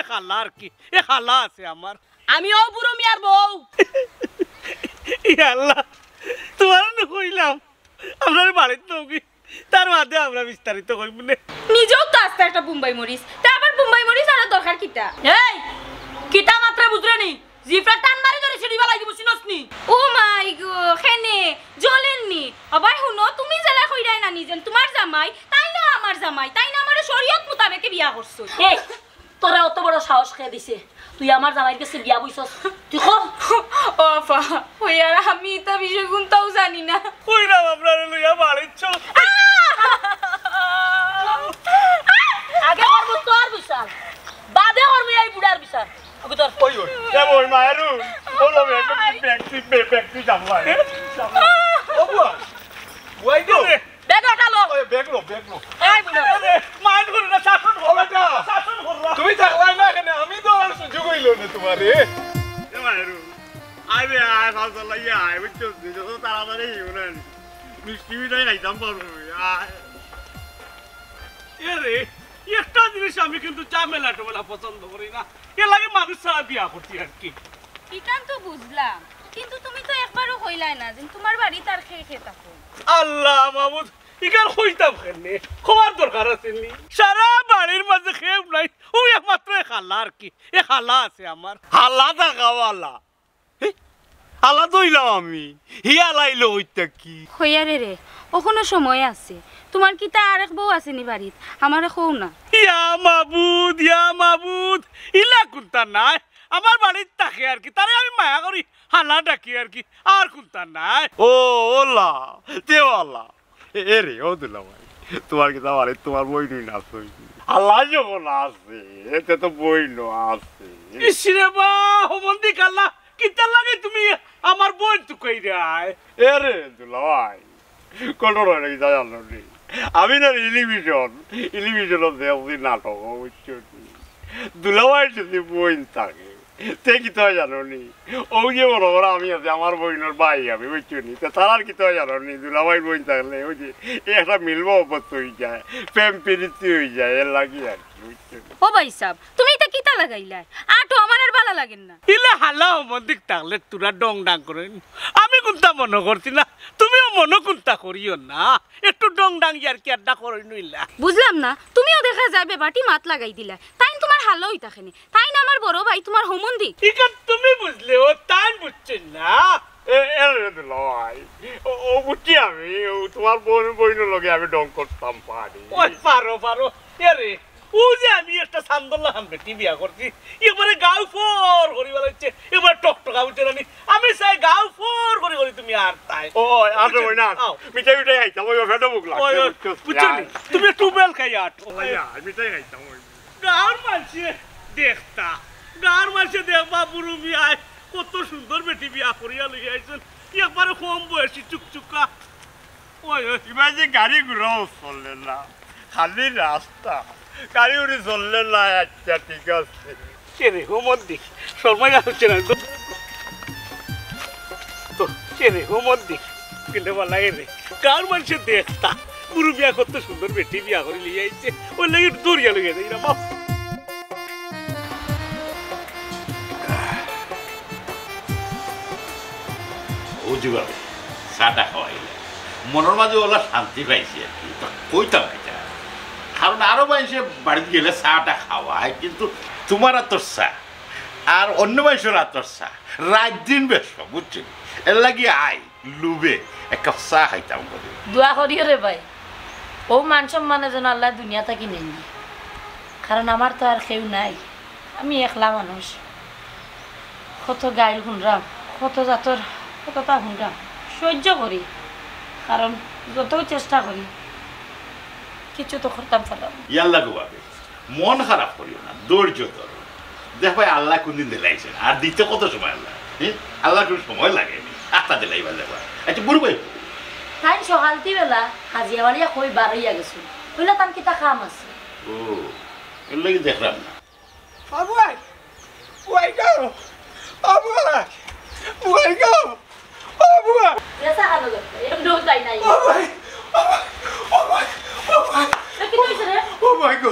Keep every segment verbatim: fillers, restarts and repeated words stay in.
খালা আর কি, এ খালা আছে আমার। আমি অউ বুড়ো মিয়ার বউ। ইয়া আল্লাহ, তুমারে নু কইলাম, আমরার বাড়িত নবী, তার বাদে আমরা বিস্তারিত কইমু নে। নিজেও তো আস্তা একটা বোম্বাই মরিচ, তা আবার বোম্বাই মরিচ আনার দরকার কিতা? এই, কিতা মাতরে বুঝরে নি? জিফরা টান মারি ধরি সিঁড়ি বালাই দিমু, চিনস নি? ও মাই গো, কেনে? জ্বলেন নি? ও ভাই হুনো, তুমি যেলা কইরায় না নি যেন তুমার জামাই, তাইন আমার জামাই, তাইন আমারে শরিয়ত মোতাবেকে বিয়া করছইন। এই, তোরে অত বড় সাহস কে দিছে? তুই আমার জামাইর গেছে বিয়া বইছস? তুই ক। ও আফা, ওই আর আমি ইতা বিষয় কুন্তাও জানি না। কইরাম আমরারে লইয়া বাড়িত চল। আগে করমু তোর বিচার, বাদে করমু এই বুড়ার বিচার। ওকে তোর ওই ওই, এ ওই মায়েরু, ও লো, ব্যাগ, ব্যাগ, তুই, ব্যাগ, ব্যাগ, তুই সামলা, সামলা। ও বুয়া, বুয়াই গো। ব্যাগ ওঠালো। ওই ব্যাগ লো, ব্যাগ লো। এই বুড়া। আরে, মাইন্ড করো না, শাসন করো। ও বেটা, শাসন করো। তুমি থাকলাই না কেনে? আমি তো আর সুযোগ হইল না তোমারে। এ মায়েরু, আয় বে, আয়, ফাল চালাই, আয়, বুঝছো? যত তাড়াতাড়ি হইব না, মিষ্টি মিঠাই খাইতাম পারবো, আয়। এ রে, একটা জিনিস আমি কিন্তু ঝামেলা টামেলা পছন্দ করি না, এর লাগি মানুষ ছাড়া বিয়া করছি আর কি। ইখান তো বুঝলাম, কিন্তু তুমি তো একবারও কইলায় না যে তুমার বাড়িত আর কে কে থাকইন। আল্লাহ মাবুদ, ইখান কইতাম কেনে? কওয়ার দরকার আছে নি? সারা বাড়ির মাঝে কেউ নাই, অউ একমাত্র এ খালা আর কি, এ খালা আছে আমার। খালা থাকাওয়ালা? হে? খালা তো অইলাম আমি, হি খালা অইলো কই থাকি? কইয়ারে রে, অখনো সময় আছে, তুমার কিতা আরেক বউ আছে নি বাড়িত? আমারে কও না। ইয়া মাবুদ, ইয়া মাবুদ, ইলা কুন্তা নায়, আমার বাড়িত থাকে আর কি, তারে আমি মায়া করি, খালা ডাকি আর কি, আর কুন্তা নায়। ও, ওলা, তে ওলা। এ, এ রে, ও দুলাভাই, তুমার কিতা বাড়িত তুমার বইনউ না আছে? খালা যখন আছে, এতে তো বইনউ আছে। ইস রে বা, হমন্দি খালা, কিতার লাগি তুমি আমার বইন তুকাইরায়? এ রে দুলাভাই, কঠোর অয় না কিতা জানো নি? আমি না টেলিভিশন, টেলিভিশনো দেখছি নাটক, বুঝছো নি? দুলাভাইর যদি বইন থাকে, তে কিতা অয় জানো নি? অউ যে মনো করো আমি আছি, আমার বইনর ভাই আমি, বুঝছো নি? তে তারার কিতা অয় জানো নি? দুলাভাইর বইন থাকলে অউ যে একটা মিল মহব্বত অই যায়, প্রেম পিরিতি অই যায়, এর লাগি আর কি, বুঝছো নি? ও ভাইসাব, তুমি ইতা কিতা লাগাইলায়? আটো, আমার আর ভালা লাগের না। ইলা খালা হমন্দিক থাকলে তুরা ডং ডাং করইন। আমি কুন্তা মনো করছি না, তুমিও মনো কুন্তা করিও না। একটু ডং ডাং ইয়ার্কি আড্ডা করইন ইলা। বুঝলাম না, তুমিও দেখা যায় বেবাটি মাত লাগাই দিলায়। তাইন তুমার খালা অইতা কেনে? তাইন আমার বড় ভাই, তুমার হমন্দিক। ইখান তুমি বুঝলে, ও তাইন বুঝছইন না। এ, এ রে দুলাভাই, ও, ও বুঝছি আমি, ও তুমার বইন, বইনর লগে আমি ডং করতাম পারি। ওই পারো, পারো। এ রে, অউ যে আমি একটা চান্দর লাখান বেটি বিয়া করছি, একবারে গাউ ফর করি ফালাইছে, একবারে টকটকা, বুঝছো না নি? আমি চাই গাউ ফর করি করি তুমি আর তাই। ও, আর বুঝছো? ওই না, আও। মিঠাই মিঠাই খাইতাম, ওই পেটো ভুক লাগছে, ওই, ওই, বুঝছো? বুঝছো নি? তুমি একটু বেল খাই আট। ওই, আর মিঠাই খাইতাম, ওই। গাউর মানষে দেখতা, গাউর মানষে দেখবা, বুরু মিয়ায় কত সুন্দর বেটি বিয়া করিয়া লইয়া আইছইন, একবারে কম বয়সী চুকচুকা। ওই, ওই। ইবায় যে গাড়ি ঘোড়াও চলে না, খালি রাস্তা, গাড়ি উড়ি চলে না। আচ্ছা, ঠিক আছে। কে রে, ও মন দেখ, শর্মাইয়া হচ্ছে না। তো, কে রে, ও মন দেখ, গেলে বলা এ রে। গাউর মানষে দেখতা, বুরু মিয়া কত সুন্দর বেটি বিয়া করি লইয়া আইছে, ওর লাগি একটু দৌড়িয়া লইয়া যাই না, বাপ। ও যুবক, চাটা খাওয়াইলে মনর মাঝে ওলা শান্তি পাইছি আর কি। তো কইতাম কিতা? কারণ আরো মানষে বাড়িত গেলে চাটা খাওয়ায়, কিন্তু তুমার আতর চা আর অন্য মানষর আতর চা রাইত দিন বেশ, বুঝছো? এর লাগি আই লুবে এক কাপ চা খাইতাম করি। দোয়া করিও রে ভাই, অউ মান সম্মানে যেন আল্লায় দুনিয়া থাকি নেইন। কারণ আমার তো আর কেউ নাই, আমি একলা মানুষ। কত গাইল হুনরাম, কত জাতর কততা হুনরাম, সহ্য করি, কারণ যতউ চেষ্টা করি, কিচ্ছু তো করতাম পারলাম না। ইয়াল্লা গো বাবে, মন খারাপ করিও না, ধৈর্য ধরো। দেখবায় আল্লায় কুনদিন দিলাইছে না, আর দিতে কত সময় আল্লায়, হ্যাঁ? আল্লার কুনু সময় লাগে নি, আত্তা দিলাইবার দেখবায়। আচ্ছা, বুরু ভাই। তাইন সকালতি বেলা হাজিয়া বাড়িয়া কই বার অইয়া গেছইন, কইলা তান কিতা কাম আছে। ও, এর লাগি দেখরাম না। ও বুয়াই, বুয়াই গো, ও বুয়াই, বুয়াই গো, ও বুয়াই। এসা হালো গেছে, এমন তাই নাই। ও বুয়াই, ও বুয়াই, ও বুয়াই, ও বুয়াই। এ, কিতা অইছে রে? ও বুয়াই গো,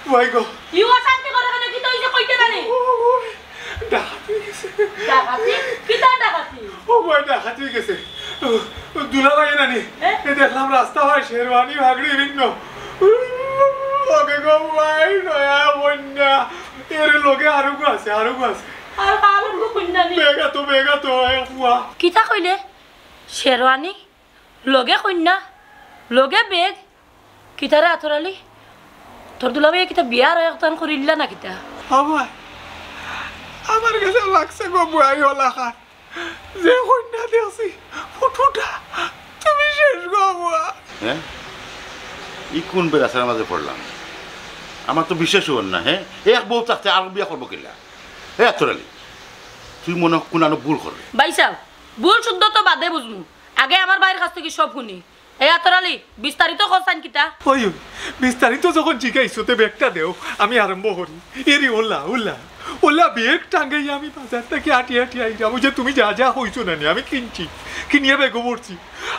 বুয়াই গো। ইউ অশান্তি করে কেনে, কিতা অইছে কইতে ডাকাতি? কিতা ডাকাতি? ও ভাই, ডাকাতি অই গেছে। দুলাভাই নানি, এ? এ দেখলাম রাস্তা ভাই শেরওয়ানি ভাগড়ি ভিন্ন। লগে গো ভাই, নয়া বন্যা। এর লগে আরোগো আছে, আরোগো আছে। আর আরোগো কইন্যা নি? বেগা তো, বেগা তো, এ ফুয়া। কিতা কইলে? শেরওয়ানি? লগে কইন্যা, লগে বেগ। কিতারে আতর আলী? তোর দুলাভাইয়ে কিতা বিয়ার আয়োজন করিল্লা না কিতা? আমার, আমার গেছে লাগছে গো বুয়াই অলাখান। যে কইন্যা দেখছি, ফুটুটা, তুমি শেষ গো বুয়া। হ্যাঁ? ই কোন বেড়াছার মাঝে পড়লাম? আমার তো বিশ্বাস অর না, হ্যাঁ? এক বউ থাকতে আর বিয়া করবো কিলা? এ আতর আলী, তুই মনে হয় কুনানো ভুল কররে। ভাইসাব, ভুল শুদ্ধ তো বাদে বুঝমু, আগে আমার ভাইর কাছ থাকি সব হুনি। এ আতর আলী, বিস্তারিত কছাইন কিতা? ওই, ওই, বিস্তারিত যখন জিগাইছো, তে বেগটা দেও, আমি আরম্ভ করি। এরি ওলা, ওলা, ওলা বেগ টাঙ্গাইয়া আমি বাজার থাকি আটি আটি আইরাম। ওই যে তুমি যা যা কইছো না নি, আমি কিনছি, কিনিয়া বেগো পড়ছি।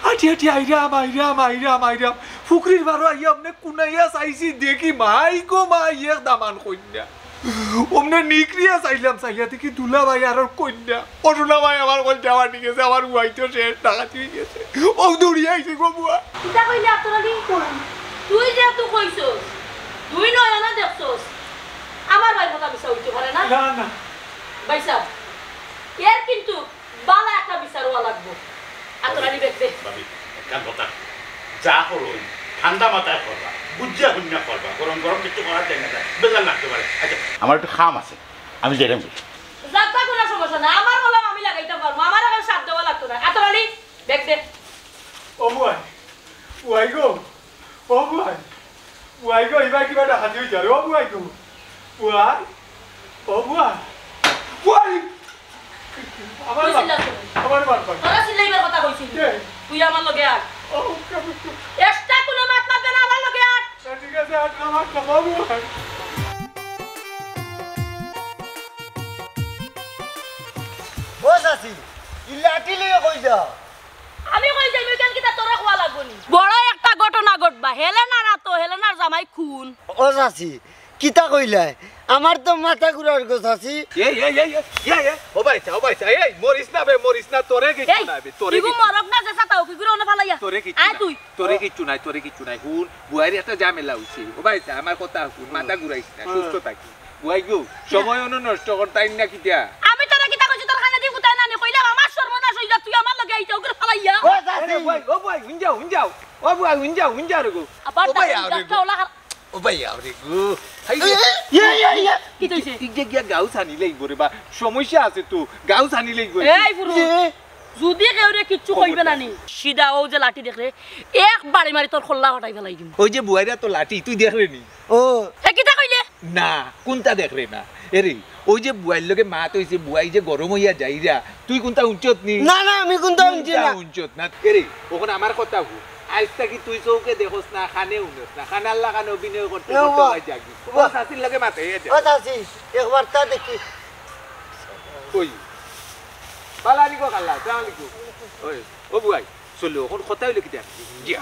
আটি আটি আইরাম, আইরাম, আইরাম, আইরাম। ফুকরির বারো আইয়া অমনে কুনাইয়া চাইছি, দেখি মাই গো মাই, এক দামান কইন্যা। অমনে নিকরিয়া চাইলাম, চাইয়া দেখি দুলাভাই আর ওর কইন্যা। অরুণা ভাই আমার কল যাওয়া ঠিক আছে, আমার উয়াই তো শেষ ডাকাতি অই গেছে। ও দৌড়িয়া আইছে গো বুয়া। কিতা কইলে আতর আলী? তুই যেহেতু কইছস, তুই নয়নে দেখছস, আমার ভাইর কথা মিছা অইতে পারে না। না, না। ভাইসাব, এর কিন্তু বালা একটা বিচার অওয়া লাগবো। আতর আলী বেগ দে। ভাবি, একটা কথা, যা করো, ঠান্ডা মাথায় করবা, বুঝিয়া হুনিয়া করবা, গরম গরম কিছু করার যায় না, বেজার লাগতে পারে। আচ্ছা, আমার একটু কাম আছে, আমি যাইরাম। যাত্রা কোনো সমস্যা না, আমার মলম আমি লাগাইতাম পারমু, আমার এখন সাথ দেওয়া লাগতো না। আতর আলী, বেগ দে। ও বুয়াই, বুয়াই গো, ও বুয়াই, বুয়াই গো, ইবার কিবা ডাকাতি অইছে রে, ও বুয়াই গো, বুয়াই, ও বুয়াই, বুয়াই, আমার তুই মার, চিল্লাস কেনে? আমার মার পাই। তোরা চিল্লাইবার কথা কইছি। কে? তুই আমার লগে আয়। ও, কে, কে, কে? এক্সট্রা কোনো মাত মাতবে না, আমার লগে আয়। না, ঠিক আছে, আর আমার কথা, ও বুয়াই। ও চাচি, ই লাঠি লইয়া কই যাও? আমি কই যাইমু, ইখান কিতা তোরে কওয়া লাগবো নি? বড় একটা ঘটনা ঘটবা। হেলেনার আতো, হেলেনার জামাই খুন। ও চাচি, কিতা কইলায়? আমার তো মাথা ঘুরার গো চাচি। এই, এই, এই, এই, এই, এই, ও ভাইসা, ও ভাইসা, এই, মরিস না বে, মরিস না, তোরে কিচ্ছু এই, নাই বে, তোরে ইগু কিচ্ছু মরক না যে সাতাও, কি করে ওনে ফালাইয়া? তোরে কিচ্ছু আয় নাই, তুই। তোরে কিচ্ছু নাই, তোরে কিচ্ছু নাই। হুন, বুয়াইর একটা ঝামেলা অইছে। ও ভাইসা, আমার কথা হুন, মাথা ঘুরাইস না, হ্যাঁ। সুস্থ থাকিস। বুয়াই গো, সময় অনো নষ্ট করতাইন না কিতা? আমি তোরে কিতা কইছি, তোর কানে দি গুতায় না নি, কইলাম আমার সর্বনাশ অইলা, তুই আমার লগে আইতে ওগুলো ফালাইয়া। ও চাচি। আরে বুয়াই, ও বুয়াই, হুন যাও, হুন যাও। ও বুয়াই, হুন যাও, হুন যাও রে গো। আবার ও ভাই, তাকে আরে গাছটা গো। ওলা হার- ও ভাই, আরে গো। হাই রে। ইয়া, ইয়া, ইয়া। কি কইছে? ইগে গিয়া গাউ ছানি লাইব রে বা। সমস্যা আছে তো, গাউ ছানি লাইব। এই ফুরু, এ। যদি কেউরে কিচ্ছু খবর কইবে না নাই। নি। সিধা ও যে লাঠি দেখরে, এক বাড়ি মারি তোর খল্লা ফাটাই ফালাই দিমু। ওই যে বুয়াইরা তো লাঠি, তুই দেখরে নি? ও। এ কিতা কইলে? না, কোনটা দেখরে না? এরে, ওই যে বুয়াইর লগে মাত অইছে, বুয়াই যে গরম অইয়া যাইরা, তুই কোনটা হুনছত নি? না, না, আমি কোনটা হুনছি না। কোনটা হুনছত না? এরে, অখন আমার কথা হুন। আইজ থাকি তুই চউখে দেখস না, কানে হুনস না, কানার লাখান অভিনয় করতে না, করতে বাবা। অই যাগি। বাবা। ও চাচির লগে মাতে, এই যে। ও চাচি, একবার তা দেখি। কই? বালা আলাইকুম, কাল্লা, আসসালামু আলাইকুম। ওই, ও বুয়াই, চলো, অখন কথা অইলো কিতা? জিয়া।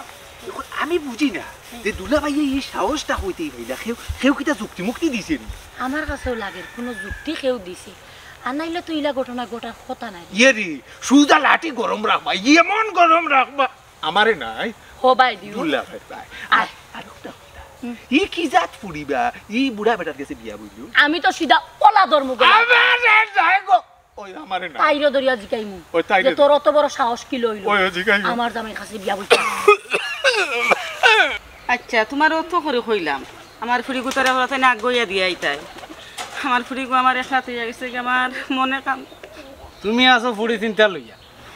অখন আমি বুঝি না যে দুলাভাইয়ে ই সাহসটা কইতেই পাইলা, কেউ, কেউ কিতা যুক্তি মুক্তি দিছে নি? আমার কাছেও লাগের, কুনু যুক্তি কেউ দিছে। আর নাইলে তো ইলা ঘটনা ঘটার কথা নায়। ইয়ে রে, সুজা লাঠি গরম রাখবা, এমন গরম রাখবা। আমারে নায়। হ ভাই দিও। দুলাভাই ভাই। আয়। আর, আর একটা কথা। হুম। ই কি জাত ফুড়ি বা? ই বুড়া বেটার গেছে বিয়া বইলো? আমি তো সিধা ওলা ধর্ম গো। আমারে নায় গো। ওই আমারে নায়। তাইরে ধরিয়া জিকাইমু। ওই তাইরে যে তোর অত বড় সাহস কিলা অইলো? ওই, ওই জিকাইমু। আমার জামাইর কাছে বিয়া বইতে। আচ্ছা, তুমারে অত করি কইলাম, আমার ফুড়িগুতারে হলাতে না আগুয়াইয়া দিয়া আইতায়। আমার ফুড়িগু আমার একলা থইয়া গেছে গি, আমার মনে কাম। তুমি আছো ফুড়ি চিন্তা লইয়া।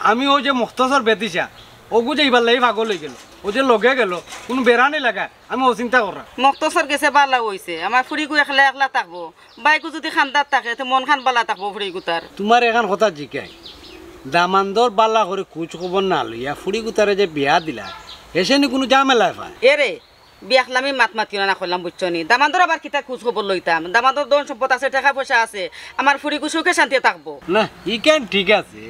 আমি ওই যে মুক্তসর বেদিশা, ওগু যে ইবার লাগি পাগল অইগেলো, ও যে লগে গেলো, কুনু বেড়া নি লাগা, আমি ও চিন্তা কররাম। মুক্তসর গেছে বালা অইছে, আমার ফুড়িগু একলা একলা থাকবো, বাইগু যুদি কান্দাত থাকে, তে মন খান বালা থাকবো ফুড়িগুতার। তুমারে এখান কথা জিকাই, দামান্দর বালা করি খুঁজ খবর না লইয়া ফুড়িগুতারে যে বিয়া দিলা, হেষে নি কুনু ঝামেলায় পায়? এরে, বিয়াখলামি মাত মাতিও না, না করলাম, বুঝছো নি? দামান্দর আবার কিতা খুঁজ খবর লইতাম? দামান্দর ধন সম্পদ আছে, টেকা পয়সা আছে, আমার ফুড়িগু সুখে শান্তিয়ে থাকবো। না, ইখান ঠিক আছে,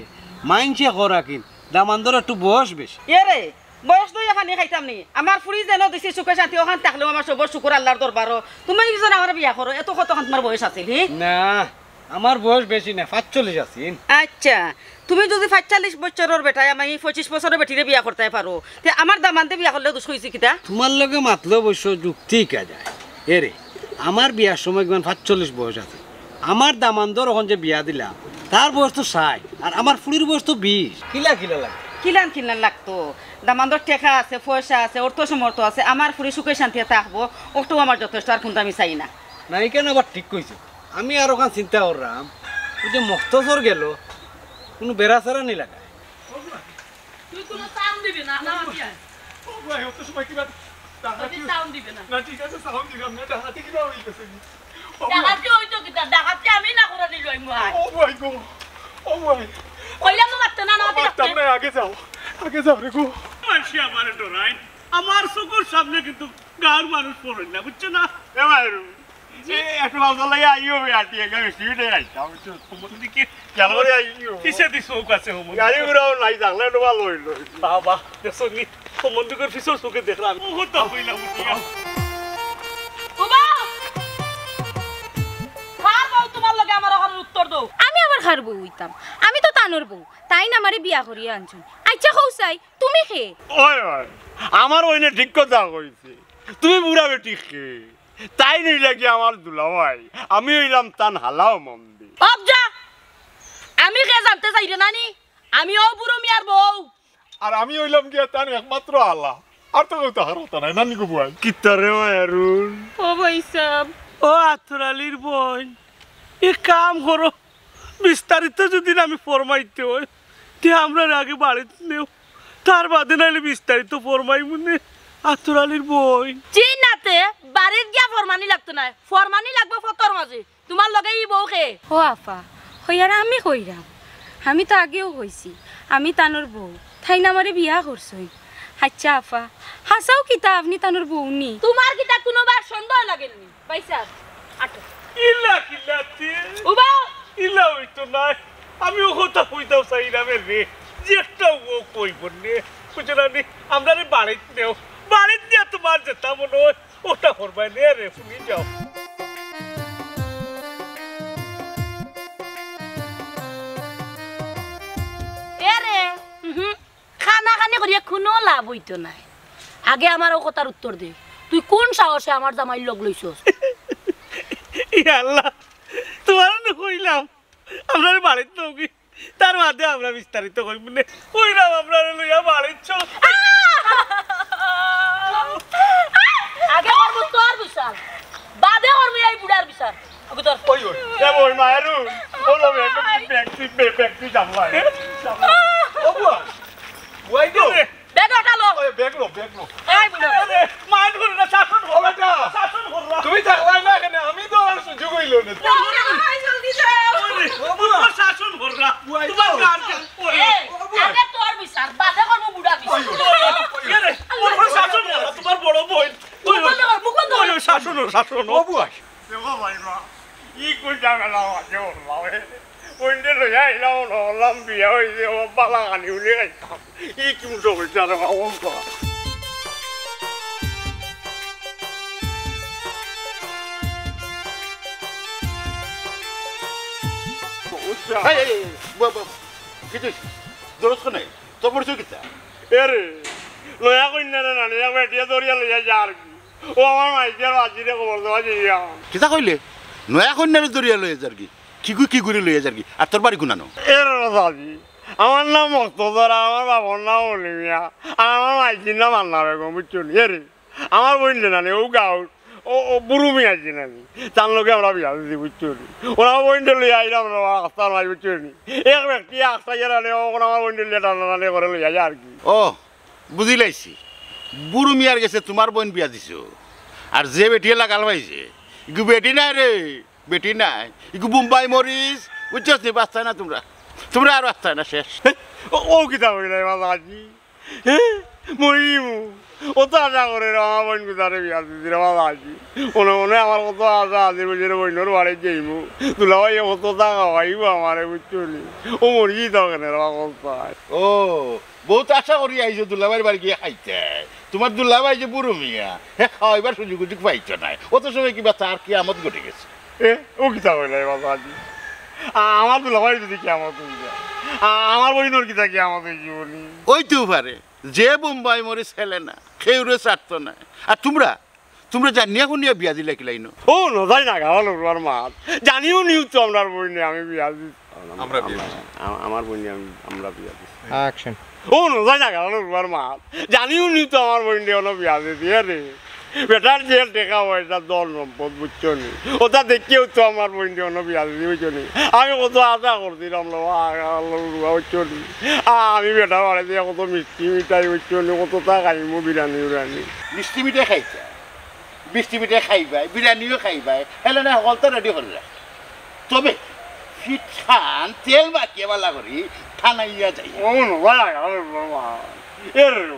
মাইনষে করা কিন, দামান্দর একটু বয়স বেশি। এরে, বয়স লইয়া খানি খাইতাম নি? আমার ফুড়ি যেন দিছি সুখে শান্তি, অখান থাকলেও আমার সবর শুকুর আল্লার দরবারো। তুমি যেন আমার বিয়া করো, এত কতখান তুমার বয়স আছিল, হি? না, আমার বয়স বেশি না, পাঁচচল্লিশ আছি। আচ্ছা, তুমি যদি পাঁচচল্লিশ বছরর বেটায় আমি পঁচিশ বছরর বেটিরে বিয়া করতায় পারো, তে আমার দামান্দে বিয়া করলে দুষ কইছি কিতা? তুমার লগে মাতলে অবশ্য যুক্তি হিকা যায়। এরে, আমার বিয়ার সময় কিমান পাঁচচল্লিশ বয়স আছিল। আমার দামান্দর অখন যে বিয়া দিলাম, তার বয়স তো ষাইট, আর আমার ফুড়ির বয়স তো বিশ। কিলা কিলা লাগে? কিলান কিলান লাগতো? দামান্দর টেকা আছে, পয়সা আছে, অর্থ সমর্থ আছে, আমার ফুড়ি সুখে শান্তিতে থাকবো, অটাউ আমার যথেষ্ট, আর কুনতা আমি চাই না। না, ইখান আবার ঠিক কইছো। আমি আর অখান চিন্তা কররাম, অউ যে মখতছর গেল, কুনু বেড়াছেড়া নি লাগা। তুই কুনু sound দিবি না, না, আমি আর ও ভাই, অত সময় কিবা ডাকাতি? তুই sound দিবি না। না, ঠিক আছে, sound দিলাম না, ডাকাতি কিবা অইগেছে নি? ও ভাই। ডাকাতি অইতো কিতা? ডাকাতি আমি না করানি লইমু আয়। ও ভাই গো, ও ভাই। কইলাম তো মাততে না, না, ও মাততে। মাততাম না, আগে যাও, আগে যাও রে গো। মানষে আমারে ডরাইন, আমার চকুর সামনে কিন্তু গাঁওর মানুষ পড়ইন না, বুঝছো না? এ ভাই, জি। এ, একটু ভালো লাগে, আইও, আমি আটি একা বেশি উঠে আইতাম, বুঝছো? সম্বন্ধে কি খেয়াল করে আইও। কিসে দি চোখ আছে সম্বন্ধে? গাড়ি ঘোড়াও নাই, জানলে একটু ভালো হইলো। বাবা, দেখছো নি? সম্বন্ধের পিছর চোখে দেখলাম। ও, তো হইলাম, বুঝলি? ও বাবা! কার বউ তুমার লগে আমার অখানর উত্তর দেও। আমি আবার কার বউ অইতাম? আমি তো তানর বউ। তাইন আমারে বিয়া করিয়া আনছইন। আইচ্ছা, কও চাই, তুমি কে? ওই, ওই, আমার অইনে ঠিক কথা কইছে। তুমি বুড়া বেটি কে? তাইন অইলা গি আমার দুলাভাই, আমি অইলাম তান হালা সম্বন্ধী। অব যা, আমি কে জানতে চাইরে না নি? আমি অউ বুরু মিয়ার বউ। আর আমি অইলাম গিয়া তান একমাত্র হালা। আর তো কেউ তাহার কথা নাই, নানি গো বুয়াই। কিতা রে মায়ারুন? ও ভাইসাব। ও আতর আলীর বইন, এক কাম করো, বিস্তারিত যদি না আমি ফরমাইতে অয়, তে আমরারে আগে বাড়িত নেও, তার বাদে নাইলে বিস্তারিত ফরমাইমুনে। আতর আলীর বইন। জি না তে, বাড়িত গিয়া ফরমানি লাগতো নায়, ফরমানি লাগবো ফথর মাঝে। তুমার লগে ই বউ কে? ও আফা, কইয়ার আমি কইরাম। আমি তো আগেও কইছি, আমি তানর বউ। তাইন আমারে বিয়া করছইন। আইচ্ছা আফা, হাছাউ কিতা আপনে তানর বউ নি? তুমার কিতা কুনুবার সন্দেহ লাগের নি? ভাইসাব, আটো। ইলা কিলা তে? উবাও। ইলা অইতো নায়। আমি অউ কথা কইতাম চাইরাম রে। যে একটা ও কইবো নে। বুঝছো না নি? আমরারে বাড়িত নেও। বাড়িত নিয়া তুমার যেতা মনে অয়, অতা করবায় নে রে, হুনি যাও। এ রে, উহু, কানাকানি করিয়া কুনু লাভ অইতো নায়। আগে আমার অউ কথার উত্তর দে, তুই কুন সাহসে আমার জামাইর লগ লইছস? ইয়া আল্লাহ, তুমারে না কইলাম, আমরারে বাড়িত নেওগি। তার বাদে আমরা বিস্তারিত কইমুনে। কইরাম আমরারে লইয়া বাড়িত চল। আগে করমু তোর বিচার, বাদে করমু এই বুড়ার বিচার। ওকে ধর। ওই, ওই। এ, ওই মায়েরু, ও লো, ব্যাগ, ব্যাগ, ব্যাগ, ব্যাগ, তুই জানলা। ও বুয়া, বুয়াই গো। ব্যাগ ওটা লো। ওই, ব্যাগ লো, ব্যাগ লো। এই বুড়া। আরে, মাইন্ড করো না, শাসন করো। ও বেটা, শাসন করো। তুমি থাকলায় না কেনে? আমি তো আর সুযোগ অইলো না। যাও, যাও, ভাই, জলদি যাও। ওরে, ও বুয়া। তোমার শাসন করো না। বুয়াই তোমার তো। গান কে-, ওরে। এই, ও বুয়া। আগে তোর বিচার, বাদে করমু বুড়া বিচার। ওই, ওই, ওই। এ রে, ওর উপর শাসন করো, তোমার বড় বইন। মুখ বন্ধ কর, মুখ বন্ধ কর। ওই, ওই, শাসন, শাসন। ও বুয়া। দেখো ভাই মা, ই কোন ঝামেলা মাঝে পড়লাম, এ? ওইটা লইয়া আইলাম, মনে করলাম বিয়া অইছে, ও বালা খানি উনি খাইতাম। ই কি মুঠো কইছে, আরে বাবা, ও বাবা। এই, এই, এই, বউ, বউ, কিতা অইছে? দরজ কেনে? তোর পরিচয় কিতা? এ রে, লয়া কইন্যা রে নানি, এক বেটিয়ে ধরিয়া লইয়া যার গি। ও আমার মাইজির বাজিরে খবর দেওয়া যাইয়া। কিতা কইলে? নয়া কইন্যারে ধরিয়া লইয়া যার গি? কি করি, কি করি লইয়া যার গি? আর তোর বাড়ি কুনানো? এ রে বাজি, আমার নাম মক্তদর, আর আমার বাবার নাম অলি মিয়া, আর আমার মাইজির নাম আন্না বেগম, বুঝছো নি? এ রে, আমার বইন রে নানি, ও গাঁওর, ও, ও বুরু মিয়া যে নানি, তার লগে আমরা বিয়া দিছি, বুঝছো নি? ওরা বইন রে লইয়া আইলাম না, রাস্তার মাঝে, বুঝছো নি? এক বেটিয়ে আস্তা গেরা নে, ও আমার বইন রে লইয়া টানাটানি করে লইয়া যায় আর কি। ও, বুঝিলাইছি, বুরু মিয়ার গেছে তুমার বইন বিয়া দিছো, আর যে বেটিয়ে লাগাল পাইছে, ইগু বেটি নায় রে, বেটি নায়, ইগু বোম্বাই মরিচ, বুঝছস নি? বাঁচতায় না তুমরা, তুমরা আর বাঁচতায় না, শেষ। ও, ও কিতা কইলাই বাবা আজি? হে? মরিমু। ও তো আশা করে রে, আমার বইন গুতারে বিয়া দিছি রে বাবা আজি। মনে মনে আমার কত আশা আছে, বুঝি রে, বইনর বাড়ি যাইমু। দুলাভাই কত টাকা পাইবো আমারে, বুঝছো নি? ও মরি যাইতো কেনে রে বাবা, কত চায়। ও, বউত আশা করি আইছো দুলাভাইর বাড়ি গিয়া খাইতে। তুমার দুলাভাই যে বুরু মিয়া, হে খাওয়াইবার সুযোগ উজুগ পাইতো নায়। অত সময় কিবা তার কিয়ামত ঘটি গেছে। এ, ও কিতা কইলা এ বাবা আজি? আ-, আমার দুলাভাইর যদি কিয়ামত অই যায়, আ-, আমার বইনর কিতা কিয়ামত অই যাইবো নি? অইতেউ পারে, যে বোম্বাই মরিচ হেলে না, কেউরে ছাড়তো নায়। আর তুমরা, তুমরা জানিয়া হুনিয়া বিয়া দিলায় কিলাইন? ও, নজাই না গাওয়া লড়ুয়ার মাত। জানিও নিও তো আমরার বইনরে আমি বিয়া দিছি। আমরা বিয়া দিছি। আ-, আমার বইনরে আমি, আমরা বিয়া দিছি। অ্যাকশন। ও, নজাই না গাওয়া লড়ুয়ার মাত। জানিও নিও তো আমার বইনরে অনো বিয়া দিছি, এরে। বেটার যে টেকা পয়সা, ধন সম্পদ, বুঝছো নি? ওটা দেখিয়াউ তো আমার বইনরে অনো বিয়া দিছি, বুঝছো নি? আমি কত আশা করছিলাম, লো, আ-, আ-, লো, বুঝছো নি? আ-, আমি বেটার বাড়িত কত মিষ্টি মিঠাই, বুঝছো নি? কততা খাইমু, বিরানি উরানি। মিষ্টি মিঠাই খাইতা, মিষ্টি মিঠাই খাইবায়, বিরানিও খাইবায়, হেলে না হকলতা রেডি করি রাখ। তবে ফিট খান তেল মাখিয়া বালা করি টানাইয়া যাই। ও, নজাই না গাওয়া লড়ুয়ার মাত। এরে,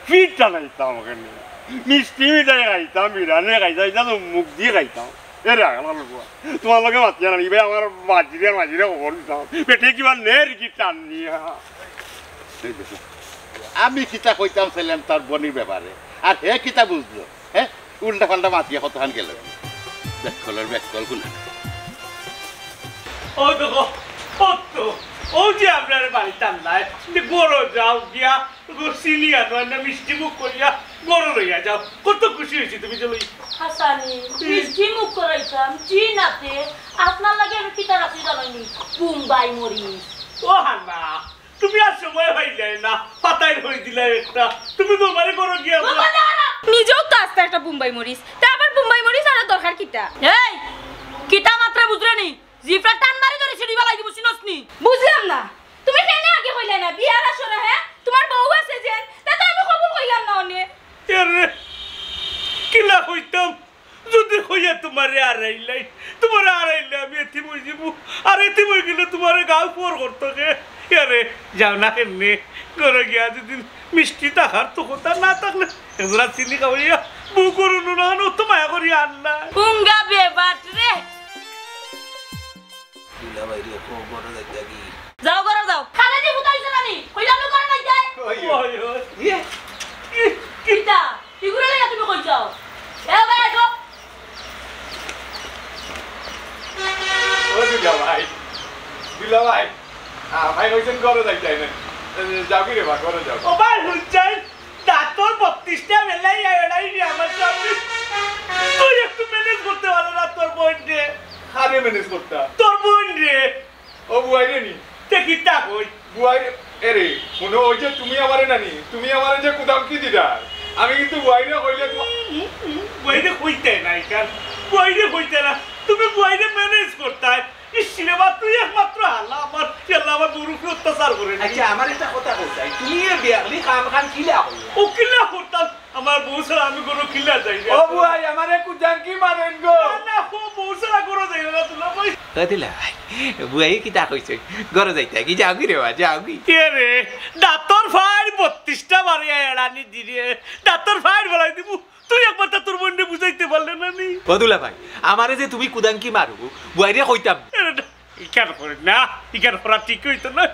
ফিট টানাইতাম কেনে? মিষ্টি মিঠাই খাইতাম, বিরানি খাইতাম, ইটা তো মুখ দি খাইতাম। এরে, আগালা লড়ুয়া, তুমার লগে মাতিয়া নানি, ভাই, আমার বাজিরে আর মাজিরে খবর দিতাম। বেটিয়ে কিবা নের কি টান নিয়া। এই দেখো, আমি কিতা কইতাম চাইলাম তার বইনর ব্যাপারে, আর হে কিতা বুঝলো? হে, উল্টা পাল্টা মাতিয়া কতখান গেল। বেকলর বেকল কুনা। ও দেখো, ও তো, ও যে আমরার বাড়িত আনলায়, ঘরো যাও গিয়া, গো চিনি আনো, আনিয়া মিষ্টি মুখ করিয়া ঘরো লইয়া যাও। কত খুশি অইছি তুমি যে লই- হাসানি, মিষ্টি মুখ করাইতাম, জি নাতে, আপনার লাগি আমি কিতা রাখছি জানইন নি? বোম্বাই মরিচ। ও হানা, তুমি আর সময় পাইলায় না, পাতায় হই দিলায় একটা। তুমি তো আমারে ঘরো গিয়া নিজেও তো আস্তা একটা বোম্বাই মরিচ, তে আবার বোম্বাই মরিচ আনার দরকার কিতা? এই, কিতা মাতরে বুঝরে নি? জিফরা টান মারি ধরি সিঁড়ি বালাই দিমু, চিনস নি? বুঝলাম না, তুমি কেনে আগে কইলায় না? বিয়ার আসরে, হে? তুমার বউ আছে যে, তে তো আমি কবুল কইলাম না অনে। এরে, কিলা কইতাম? যদি কইয়া তুমারে আড়াইলাই, তুমারে আড়াইলে আমি এতিম অই যিমু, আর এতিম অই গেলে তুমারে গাউ পর করতো কে? এরে, যাও না কেনে, ঘরো গিয়া যদি মিষ্টি থাকার তো কথা না থাকলে, এগুলা চিনি খাওয়াইয়া, বউ করো না, অত মায়া করি আর না। পুঙ্গা বেবাট রে। দুলাভাইরে কও ঘরো যাইতাগি। যাও, ঘরো যাও। খালে দি ফুটাইছে নানি? কইলাম না ঘরো যাইতাই। ওই, ওই। ইয়ে। কিতা? ইগুরে লইয়া তুমি কই যাও? এ ভাই, আইগো। ও দুলাভাই। দুলাভাই। আ, ভাই কইছইন ঘরো যাইতাই না। এ, যাওগি রে বা, ঘরো যাও। ও ভাই, হুনছইন? দাঁতর বত্রিশটা বেলাই আয়, এড়াই রে আমার সামনে। তুই একটু ম্যানেজ করতে পারো না তোর বইনরে। কারে ম্যানেজ করতা? তোর বইনরে। ও বুয়াইরে নি? তে কিতা কই? বুয়াইরে, এরে, মনো অয় যে তুমি আমারে নানি, তুমি আমারে যে কুদামকি দিরায়। আমি কিন্তু বুয়াইরে কইলে তো উম, উম, বুয়াইরে কইতে না ইখান। বুয়াইরে কইতে না। তুমি বুয়াইরে ম্যানেজ করতায়। ইস রে বা, তুই একমাত্র হালা আমার, ইয়াল্লা আমার বউর উপরে অত্যাচার করে নি। আচ্ছা, আমার একটা কথা কও চাই, তুমি এ বেয়াগলি কাম খান কিলা করো? ও কিলা করতাম, আমার বউ ছাড়া আমি ঘরো কিলা যাই রে? ও বুয়াই, আমারে কুদামকি মারেন গো। না, না, ও বউ ছাড়া ঘরো যাই না, দুলাভাই। ও দুলাভাই, বুয়াই কিতা কইছে? ঘরো যাইতাগি, যাওগি রে বা, যাওগি। এরে, দাঁতর ফাইর বত্রিশটা বাড়িয়া এড়ানি দিরে, দাঁতর ফাইর ফালাই দিমু। তুই একবার তা তোর বইনরে বুঝাইতে পারলে না নি? ও দুলাভাই, আমারে যে তুমি কুদামকি মারো, বুয়াইরে কইতাম। এরে, ইখান করে না, ইখান করা ঠিক অইতো না।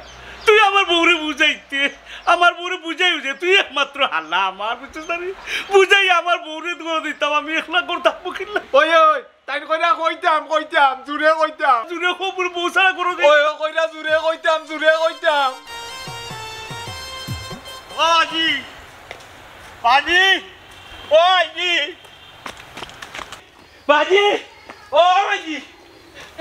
তুই আমার বউরে বুঝাইতে, আমার বউরে বুঝাই বুঝে, তুই একমাত্র হালা আমার, বুঝছস না নি? বুঝাই আমার বউরে ঘরো দিতাম, আমি একলা করতাম কিলা। ওই, ওই, তাইন কইরা কইতাম, কইতাম, জুরে কইতাম। জুরে কও, বউ ছাড়া ঘরো দি- ওই, ও কইরা জুরে কইতাম, জুরে কইতাম। ও বাজি, বাজি, ও বাজি। বাজি! ও বাজি!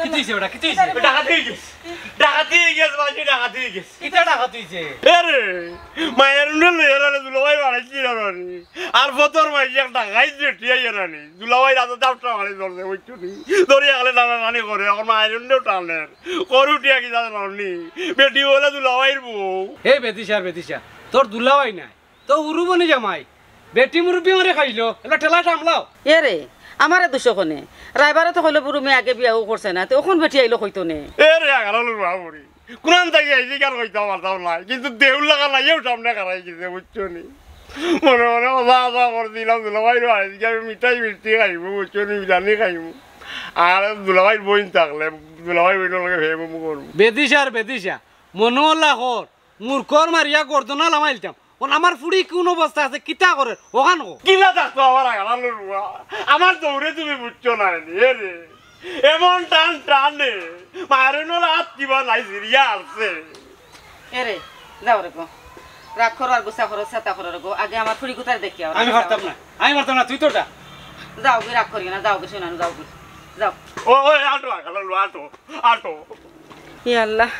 কিতা অইছে বেটা? কিতা অইছে? ডাকাতি অই গেছে। ডাকাতি অই গেছে, বাজি, ডাকাতি অই গেছে। কিতা ডাকাতি অইছে? এরে, মাইয়ারে লইয়া এরারে দুলাভাই বাড়াইছি এরারে। আর ফতর মাইয়া এক ডাকাইত বেটি আইয়া এরারে। দুলাভাই রাতে দাপটা মারি ধরছে, বুঝছো নি? ধরি আগলে টানাটানি করে, অখন মাইয়ারেও টানের। কর উঠিয়া কিতা জানো নি? বেটি বলে দুলাভাইর বউ। এই বেদিশা, বেদিশা, তোর দুলাভাই নায়। তো উরু বনি জামাই, বেটি মুরব্বি মারে খাইলো, এলা ঠেলা সামলাও। এ রে, আমারে দুষো কনে? রায়বারে তো কইলো বুরু মেয়ে আগে বিয়াও করছে না, তে অখন বেটি আইলো কইতো নে। এ রে, আগালো লুয়া বুড়ি। কুনান থাকি আইছি কার কইতাম পারতাম নায়, কিন্তু দেউল লাগা নাইও সামনে খাড়াই গেছে, বুঝছো নি? মনে মনে কথা আশা করছিলাম, দুলাভাইর বাড়ি গিয়া আমি মিঠাই মিষ্টি খাইমু, বুঝছো নি? বিরিয়ানি খাইমু। আর দুলাভাইর বইন থাকলে, দুলাভাইর বইনর লগে ফেমু করমু। বেদিশা আর বেদিশা, মনো অলা কর, মুরকর মারিয়া গর্দনা লামাইলতাম। অন আমার ফুড়ি কুন অবস্থা আছে, কিতা করের, অখান কও। কিলা থাকতো আমার আগালালো রুয়া? আমার দৌড়ে তুমি বুঝছো না নি, এ রে। এমন টান টানে, মারুনর আত কিবা নাই, জিরিয়া আছে। এরে, যাও রে গো, রাগ করো আর গুসা করো, ছাতা করো রে গো, আগে আমার ফুড়ি গুতার দেখি আও। আমি পারতাম না, আমি পারতাম না, তুই তো যা। যাও গি, রাগ করিও না, যাও গি, সোনানু, যাও গি, যাও। ও, ওই, আটো, আটো, আটো, আটো। ইয়া আল্লাহ,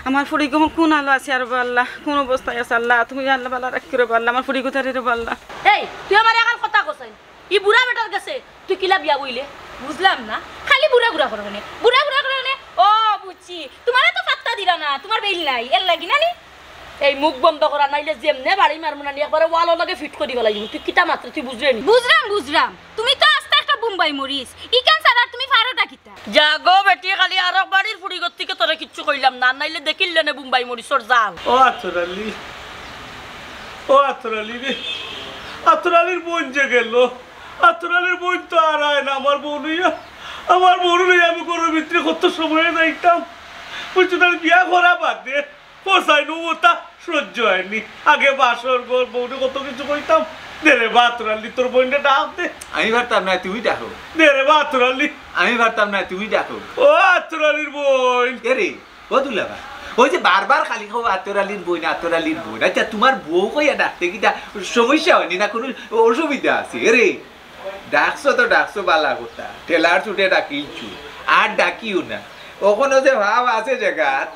আমার ফুড়ি গো কুন আলো আছে আর বা আল্লাহ, কুন অবস্থায় আছে আল্লাহ, তুমি আল্লাহ বালা রাখিও রে বা আল্লাহ, আমার ফুড়ি গুতারে রে বা আল্লাহ। এই, তুই আমার একাল কথা কছাইন, ই বুড়া বেটার গেছে তুই কিলা বিয়া বইলে? বুঝলাম না, খালি বুড়া বুড়া করো কেনে, বুড়া বুড়া করো কেনে? ও, বুঝছি, তুমারে তো পাত্তা দিরা না, তুমার বেইল নাই, এর লাগি না নি? এই মুখ বন্ধ করা, নাইলে যেমনে বাড়ি মারমু না নি, একবারে ওয়ালর লগে ফিট করি ফালাইমু। তুই কিতা মাতরে, তুই বুঝরে নি? বুঝরাম, বুঝরাম, তুমি তো আস্তা একটা বোম্বাই মরিচ, ইখান ছাড়া আর তুমি পারোটা কিতা? যা গো বেটি, খালি আরক বাড়ির ফুড়ি গতিকে তোরে কিচ্ছু কইলাম না, নাইলে দেখিলে নে বোম্বাই মরিচর জাল। ও আতর আলী, ও আতর আলী রে, আতর আলীর বইন যে গেল, আতর আলীর বইন তো আর আয় না আমার বউ লইয়া। আমার বউ লইয়া আমি ঘরর ভিতরে কত সময় যাইতাম, বুঝছো, তার বিয়া করা বাদে। ও সাইনু, ওটা সহ্য অয়নি। আগে বাসর ঘর, বউরে কত কিছু কইতাম। দে রে বা আতর আলী, তোর বইনরে ডাক দে। আমি পারতাম না, তুমি ডাকো। দে রে বা আতর আলী। আমি পারতাম না, তুমি ডাকো। ও আতর আলীর বইন। এরে, ও দুলাভাই, ওই যে বারবার খালি কও আতর আলীর বইন, আতর আলীর বইন। আচ্ছা, তুমার বউ কইয়া ডাকতে কিতা সমস্যা অয়নি না, কুনু অসুবিধা আছে? এরে, ডাকছো তো ডাকছো, বালা কথা, ঠেলার ছুটে ডাকিলছু, আর ডাকিও না। অখনো যে ভাব আছে জাগাত,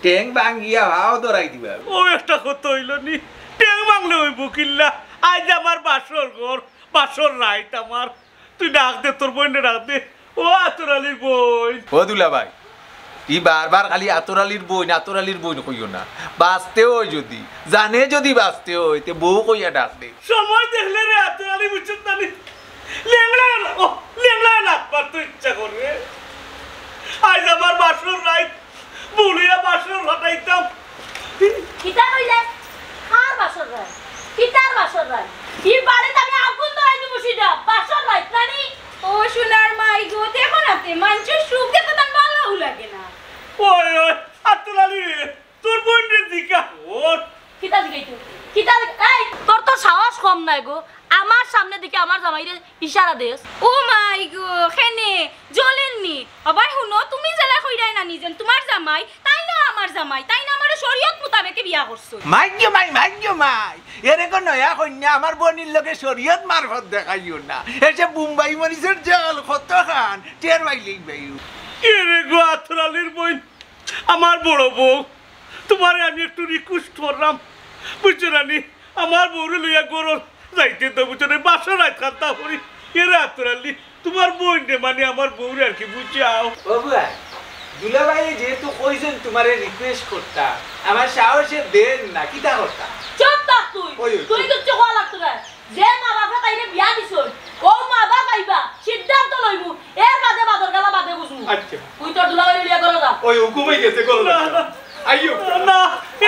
ঠেং ভাঙ্গিয়া ভাও ধরাই দিবা। ও একটা কথা অইলো নি, ঠেং ভাঙলে অইবো কিল্লা? আইজ আমার বাসর ঘর, বাসর রাইত আমার। তুই ডাক দে, তোর বইনরে ডাক দে। ও আতর আলীর বইন। ও দুলাভাই, ই বারবার খালি আতর আলীর বইন, আতর আলীর বইন কইও না। বাঁচতে অয় যদি, জানে যদি বাঁচতে অয়, তে বউ কইয়া ডাক দে। সময় দেখলে রে আতর আলী, বুঝছত না নি? লেংড়া না, ও, লেংড়া না, পারতো ইচ্ছা করে। আইজ আমার বাসর রাইত, বলিয়া বাসর ফাটাইতাম। কিতা কইলে? কার বাসর রাইত? কিতার বাসর রাইত? ই বাড়িত আমি আগুন ধরাই দিমু সিধা। বাসর রাইত না নি? ও সোনার মাই গো, দেখো না তে, মানষর সুখ দেখো তার ভালাউ লাগে না। ওই, ওই, আতর আলী রে, তোর বইনরে জিকা কর। কিতা জিকাই তুই? কিতা জিকাই? এই, তোর তো সাহস কম নায় গো। আমার সামনে দেখি আমার জামাইরে ইশারা দেস। ও মাই গো, কেনে? জ্বলের নি? ও বাই, হুনো, তুমি যেলা কইরায় না নি যেন তুমার জামাই, তাইন আমার জামাই, তাইন আমারে শরিয়ত মোতাবেকে বিয়া করছইন। মাই গো মাই, মাই গো মাই, এরে গো নয়া কইন্যা আমার বইনর লগে শরিয়ত মারফত দেখাইও না। এ যে বোম্বাই মরিচর জাল কতখান, টের পাইলেই বাইউ। এরে গো আতর আলীর বইন, আমার বড় বউ, তুমারে আমি একটু request কররাম, বুঝছো না নি? আমার বউরে লইয়া ঘরো যাইতে তো, বুঝছো না, বাসর রাইত কান্তা করি। এরে আতর আলী, তুমার বইনরে মানে আমার বউরে আর কি বুঝাও। ও বুয়াই, দুলাভাইয়ে যেহেতু কইছইন তুমারে request করতা, আমার সাহসে দেন না, কিতা করতা? চুপ থাক তুই। ওই, ওই, তুই ওই। কিচ্ছু কওয়া লাগতো না। যে মা বাপে তাইরে বিয়া দিছইন, ও মা বাপ আইবা, সিদ্ধান্ত লইবো, এর বাদে বাদর গালা বাদে বুঝমু। আচ্ছা। তুই তোর দুলাভাইরে লইয়া ঘরো যা। ওই হুকুম অই গেছে, ঘরো যা। না, না। আইও। না, না,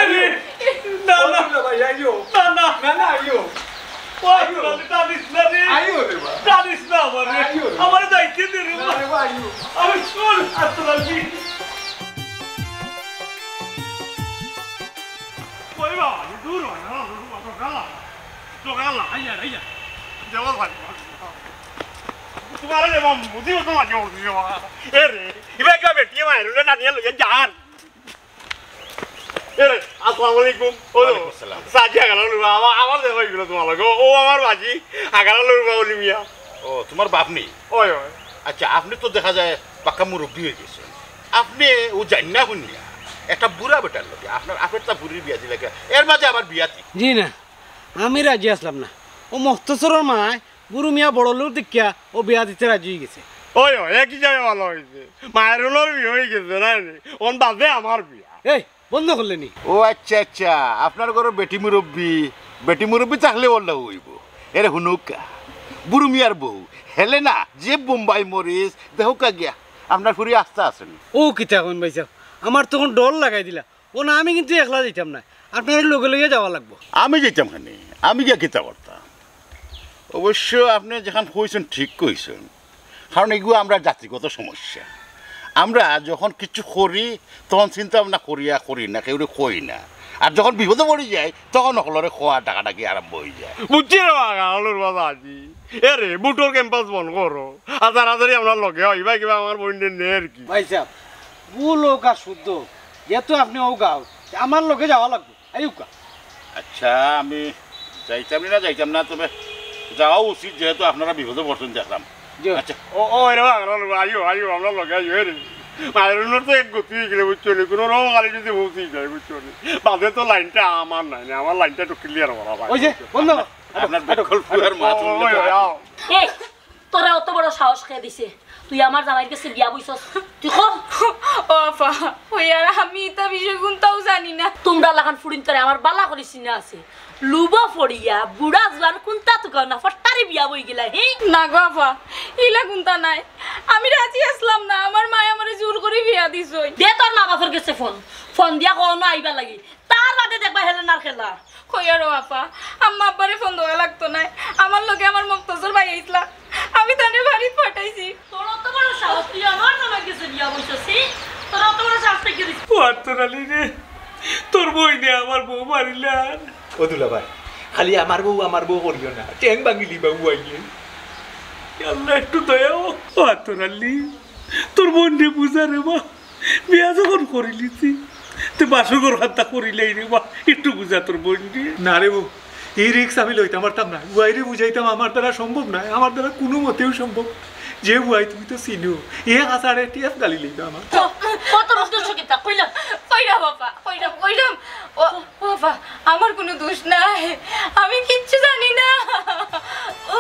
আইও। না, ও না। দুলাভাই, আইও। না, না। না, না, আইও। ও আইও। আতর আলী, টানিস না রে। আইও রে বা। টানিস না আমারে। আইও রে। আমারে যাইতে দে রে না বা। রে বা, আইও। আমি শোন, আতর আলী। ওই বাবা, দূর হয় না, দোকান লা, আইয়া, আইয়া। যাওয়া ভাই। তুমারে রে বাবা, বুঝিও তো মাঝে মধ্যে যাওয়া। এ রে, ইবা কিবা বেটি মায়ের উঠে না নিয়ে লইয়া যান। এ রে, আসসালামু আলাইকুম। ও, ওয়ালাইকুম আসসালাম। সাজি আগালা লইবা, আমার, আমার দেখা অইগেলো তুমার লগে। ও, ও আমার বাজি, আগালা লইবা অলি মিয়া। ও, তুমার বাপ নি? ওই, ওই। আচ্ছা, আপনে তো দেখা যায় পাক্কা মুরব্বি অই গেছইন। আপনে ও জাইন্না হুনিয়া একটা বুড়া বেটার লগে আপনার আপেরতা ফুরির বিয়া দিলা কে? এর মাঝে আবার বিয়া দি। জি না, আমি রাজি আছলাম না। ও মখতসরর মায় বুরু মিয়া বড় লোক দেখিয়া ও বিয়া দিতে রাজি অই গেছে। ওই, ওই, এক হিসাবে ভালা অইছে। মায়ের উনর বিয়া অই গেছে, না নি? অন বাদে আমার বিয়া। এই, বন্ধ করলে নি? ও আচ্ছা, আচ্ছা, আপনার ঘরো বেটি মুরব্বি, বেটি মুরব্বি থাকলে অলা অইবো। এরে হুনুক্কা, বুরু মিয়ার বউ, হেলেনা, যে বোম্বাই মরিচ, দেখউক্কা গিয়া, আপনার ফুরি আস্তা আছে নি? ও কিতা কইন ভাইসাব, আমার তো অখন ডর লাগাই দিলা। ও না, আমি কিন্তু একলা যাইতাম না, আপনারে লগে লইয়া যাওয়া লাগবো। আমি যাইতাম কেনে? আমি গিয়া কিতা করতাম? অবশ্য আপনে যেখান কইছইন ঠিক কইছইন, কারণ ইগু আমরার জাতিগত সমস্যা। আমরা যখন কিছু করি তখন চিন্তা ভাবনা করিয়া করি না, কেউরে কই না। আর যখন বিপদে পড়ি যায়, তখন হকলরে খোয়া ডাকাডাকি আরম্ভ অই যায়। বুঝছি রে বা, গাঁওর বাবা আজি। এ রে, বুটর ক্যাম্পাস বন্ধ করো। আর তাড়াতাড়ি আমরার লগে আও, ইবায় কিবা আমার বইনরে নে আর কি। ভাইসাব, ভুল অউক আর শুদ্ধ অউক, যেহেতু আপনে অউ গাঁওর, আমার লগে যাওয়া লাগবো। আইউক্কা। আচ্ছা, আমি যাইতাম নি না, যাইতাম না, তবে যাওয়া উচিত, যেহেতু আপনারা বিপদে পড়ছেন দেখলাম। জি। আচ্ছা। ও, ও, এরে বা, আমরার লগে আইও, আইও, আমরার লগে আইও, এ রে। মাইরুনর তো এক গতি অই গেলে, বুঝছো নি? কোনো রকম খালি যদি পৌঁছি যায়, বুঝছো নি? বাদে তো লাইনটা আমার নাই, না, আমার লাইনটা একটু ক্লিয়ার করা ভাই। ওই যে, বন্ধু, আপনার আটো, বেকল ফুয়ার মা আটো, তুললে ওই, তো ওই, আও। এই, তোরে অত বড় সাহস কে দিছে? তুই আমার জামাইর গেছে বিয়া বইছস? তুই ক। ও আফা, ওই আর আমি ইতা বিষয় কুন্তাও জানি না। তোমরার লাখান ফুড়িন্তরে আমার বালা করি চিনা আছে। লুবো ফড়িয়া, বুড়া জুয়ান কুন্তা তুকাও না, ফট্টারি বিয়া বই গেলা, হি? না গো আফা, ইলা কুন্তা নায়। আমি রাজি আছলাম না, আমার মায় আমারে জোর করি বিয়া দিছইন। দে তোর মা বাপর গেছে ফোন, ফোন দিয়া কও না আইবার লাগি। তার বাদে দেখবা হেলেনার খেলা। কইয়ারো আফা, আম্মা আব্বারে ফোন দেওয়া লাগতো নায়। আমার লগে আমার মক্তজর ভাই আইছলা, আমি তানরে বাড়িত পাঠাইছি। তোর অত বড় সাহস, তুই আমার জামাইর গেছে বিয়া বইছস, হি? তোর অত বড় সাহস কে দিছে? ও আত্তর আলী রে, তোর বইনে আমার বউ মারিলার। ও দুলাভাই, খালি আমার বউ, আমার বউ করিও না, ঠ্যাং ভাঙিলিবা বুয়াইয়ে। আল্লাহ, একটু দয়া অউ। ও আত্তর আলী, তোর বইনরে বুঝা রে বা। বিয়া যখন করিলিছি, তে বাসর ঘর খান্তা করিলাই রে বা, একটু বুঝা তোর বইনরে। না রে বউ, ই রিস্ক আমি লইতাম পারতাম না। বুয়াইরে বুঝাইতাম আমার দ্বারা সম্ভব নায়, আমার দ্বারা কুনু মতেউ সম্ভব। যে বুয়াই তুমি তো চিনো, এ হাজারে টিএফ গালি লইবা আমার। ক-, কত রুদ্র সকিতা, কইলাম। কইরাম বাবা, কইরাম, কইরাম। ও, ও বাবা, আমার কুনু দোষ নাই, আমি কিচ্ছু জানি না। ও।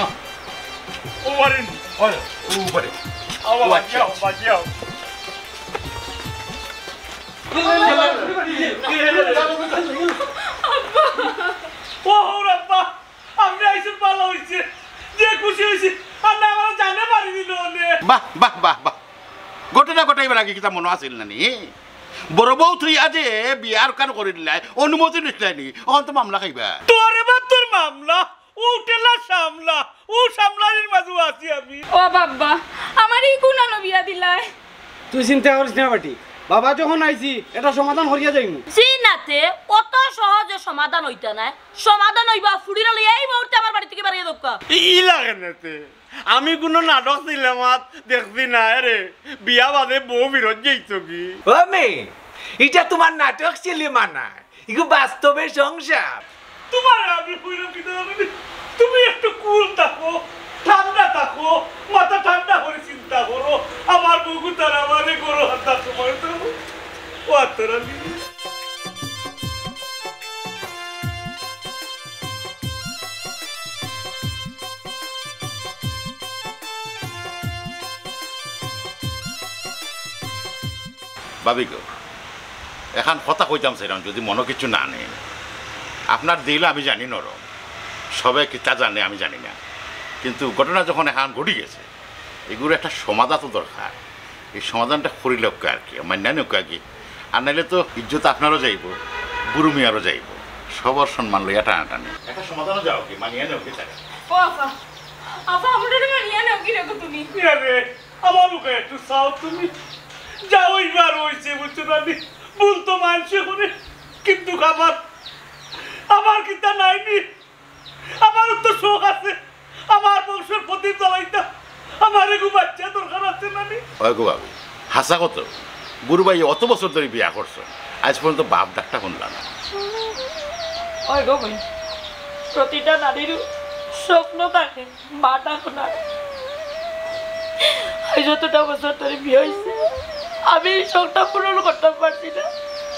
আহ, ও বাড়ি, ও, ও বাড়ি। ও আচ্ছা, বাঁচিয়াও, আচ্ছা। বাঁচিয়াও। ও, ও রাব্বা, আপনে আইছেন, ভালা অইছে। যে খুশি অইছি, আর না আমার জানে মারি দিল অনে। বাহ, বাহ, বাহ, বাহ। ঘটনা ঘটাইবার আগে কিতা মনো আছিল না নি? বড় বউ তুই আজে বিয়ার কান করি দিলাই, অনুমতি নিছিলাই নি? অখন তো মামলা খাইবা। তোরে বা তোর মামলা, ও টেলা সামলা, ও সামলানির মাঝে আছি আমি। ও বাব্বা, আমার ই গুণানো বিয়া দিলাই। তুই চিন্তা করিস না বেটি, বাবা যখন আইছি, এটা সমাধান করিয়া যাইমু। জি নাতে, অত সহজে সমাধান অইতা নায়। সমাধান অইবা, ফুড়িরে লইয়া এই মুহূর্তে আমার বাড়ি থাকি বারইয়া যাউক্কা। ই লাগে নাতে, আমি কুনু নাটক সিনেমাত দেখছি না রে, বিয়া বাদে বউ ফিরত যাইতো কি? ও মেয়ে, ইটা তুমার নাটক সিনেমা নায়, ইগু বাস্তবে সংসার। তুমারে আমি কইরাম কিতা জানো নি? তুমি একটু cool থাকো, ঠান্ডা থাকো, মাথা ঠান্ডা করি চিন্তা করো। আমার বউগুতার আমারে করো হান্তা সময় তো। ও আত্তর আলী। ভাবি গো, এখান কথা কইতাম চাইরাম, যদি মনো কিছু না নেইন। আপনার দিল আমি জানি নরম, সবে কিতা জানে আমি জানি না, কিন্তু ঘটনা যখন এখান ঘটি গেছে, ইগুর একটা সমাধান তো দরকার। ই সমাধানটা করিলাউক্কা আর কি, মানিয়া নেউক্কা কি, আর নাইলে তো ইজ্জত আপনারও যাইবো, বুরু মিয়ারও যাইবো, সবর সম্মান লইয়া টানাটানি। একটা সমাধানও যাও কি, মানিয়া নেউক্কা তারা। ও আফা, আফা, আমরারে মানিয়া নেউক্কা রে গো তুমি। ইয়া রে, আমার মুখে একটু চাও তুমি। যা অইবার অইছে, বুঝছো না নি? ভুল তো মানষে করে, কিন্তু আমার, আমার কিতা নাই নি? আমারও তো শখ আছে, আমার বংশর প্রদীপ জ্বালাইতা। আমার এগু বাচ্চা দরকার আছে না নি? ওই গো বাবু, হাছা কত? বুরু ভাইয়ে অত বছর ধরি বিয়া করছইন, আইজ পর্যন্ত বাপ ডাকটা হুনলা না। ওই গো বইন, প্রতিটা নারীরও স্বপ্ন থাকে। মা ডাক না। আজ যতটা বছর ধরে বিয়া অইছে, আমি এই শখটা পূরণ করতাম পারছি না,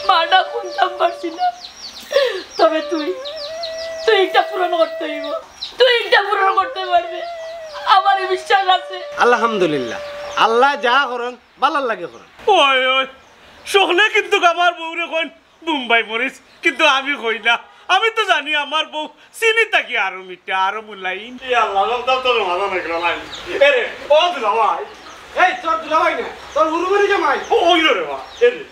মা ডাক হুনতাম পারছি না। তবে তুই, তুই একটা পূরণ করতে অইবো, তুই একটা পূরণ করতে পারবে, আমার এই বিশ্বাস আছে। আলহামদুলিল্লাহ, আল্লায় যা করইন, ভালার লাগি করইন। ওই, ওই, সকলে কিন্তু আমার বউরে কইন, বোম্বাই মরিচ, কিন্তু আমি কই না। আমি তো জানি আমার বউ চিনি থাকি আরো মিঠা, আরো মুলাইম। এ আল্লাহ, সব তো তোমার মাথা নাকি লাই। এ রে, ও দুলাভাই। এই, তোর দুলাভাই না, তোর হুরুবাড়ি জামাই। ও, ওই রে বা, এ রে।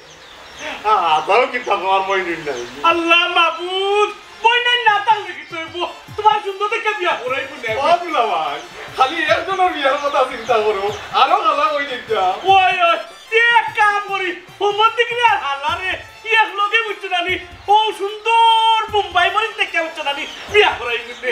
আ, আতারও কি তোমার বইন নাই? আল্লাহ মাবুদ, বইন নাই না থাকলে কি তুই বউ? তোমার সুন্দর দেখে বিয়া করাই কোনে? ও দুলাভাই, খালি একজনের বিয়ার কথা চিন্তা করো, আরো ভালা অই যেতা। ওই, ওই, তুই এক কাম করি, হোমর দিকে আর হালা রে, তুই এক লগে বিয়া করাই দিতে।